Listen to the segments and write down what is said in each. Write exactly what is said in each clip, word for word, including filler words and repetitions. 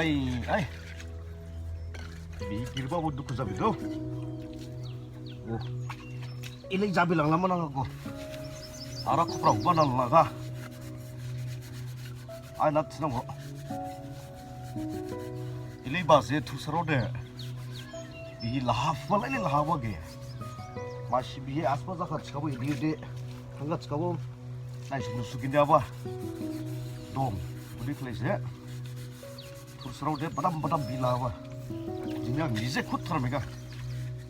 Ai, ai. Bi girba bo dukhu jabi do. O. Ilai jabi langla manang go. Ara khupra uba nan laga. Ai nat sinang go. Ilai ba je thusaro de. Bi lahap ba lai lahap ba ge. Masi bi aspa jakha chikabo ili de. Thangga chikabo. Nai sunu sukin de aba. Dong. Budi khlai se. Thusrao de badam badam bila ba. Jini ang nije khud thar mega.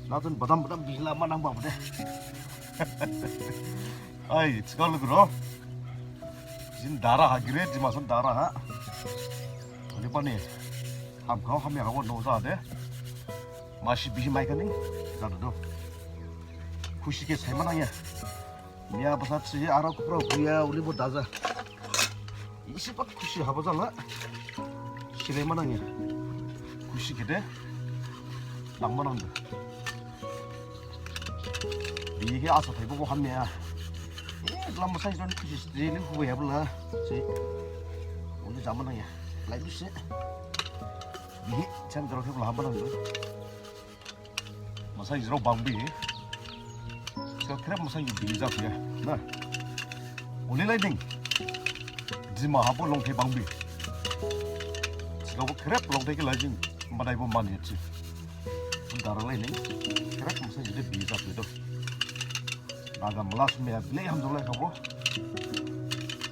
Natun badam badam bila manang ba de. Ai, chikar lugro. Jin dara ha gire, Dimasan dara ha. Ani pani. Hamkhao hamya ha no ja de. Masi bihi mai kani. Jadu do. Khusi khe sai manang ya. Miya basa si aro khupra buya uli bo daja. Isi pat khusi haba jala. Sile manang ya. Khusi kede. Lang manang de. Bihi asa thaibo bo hamya. Eh, lam basa jon khusi sile hubai habla. Si. Uli jama nang ya. Lai bise. Bihi chan garo ke bla manang de. Masa ijrao bangbi. Sika khrep masa yu bi jak ya. Na. Uli lai ding. Dima habo longthai bangbi. Sika bo khrep longthai khe lai jing. Madai bo mani chi. Dara lai ning. Khrep masa yu de bi jak ya do. Naga mala sumya bilai hamjolai khabo.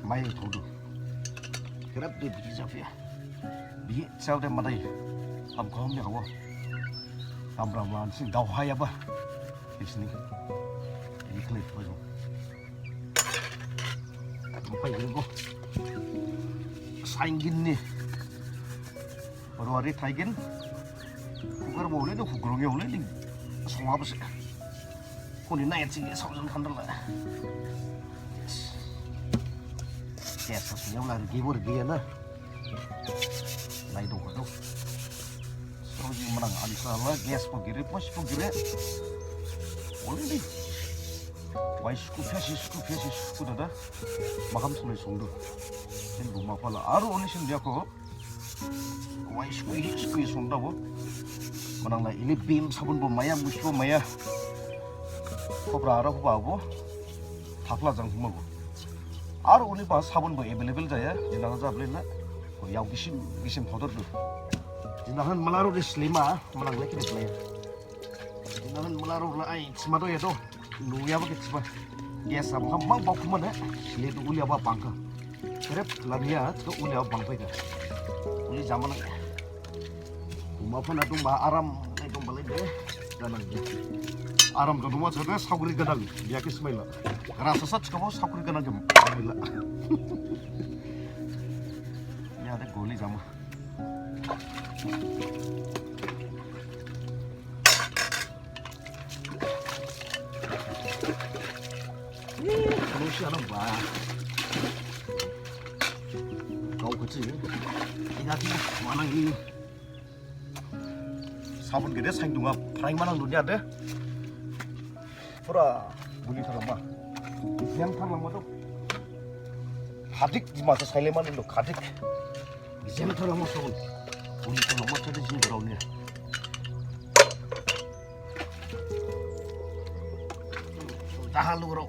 Mai thodu. Khrep de bi jak ya. Bi chao de madai. Ham khom ya wo. Tam ram lan sing dau hai aba. Isni. Ini klik baru. Tam pai gini go. Saingin ni. Baru hari taigin. Kugar boleh tu kugrong ya boleh ni. Songa bese. Kuni nai sing saujang khandal la. Yes, saujang la rigi bo rigi ya na. Nai dong ko dong. Saujang manang ansa la gas bo giri, pos bo giri. Boleh ni. Wai suku pesi suku pesi suku dada. Makam sumai sungdu. Sin buma pala. Aru oni sin dia ko. Wai sukui sukui songda bo. Manang la ili bim sabun bo maya, musi bo maya. Khopra ara khoba bo. Thapla jang huma bo. Ar oni ba sabun bo available jaya. Jina ha jable na. Ko yau gisim gisim thotor du. Jina han malaro de slima manang la kini playa. Jina han malaro la ai sima do ya do. Nuya ba khe thiba. Gas ha bangkha bang bau khuma ne. Sile du ulia ba bangkha. Khrep lamiya thiba ulia ba bangphai kha. Uli jaman. Uma phana dongba aram nai dongba lai de. Ganang de. Aram jang dongba thiba saogri ganang. Biya khe smaila. Rasa sa thikhabo saogri ganang khe smaila. Ya de goli jama. Kalau si anak ba. Kau kecil. Ina ti manang ini. Sabun gede saing dunga, prank manang dunia de. Pura buli tharlama. Jam tharlama tu. Hadik di masa saileman itu hadik. Jam tharlama sabun. Buli tharlama jadi jin berau ni. Tahan lu bro.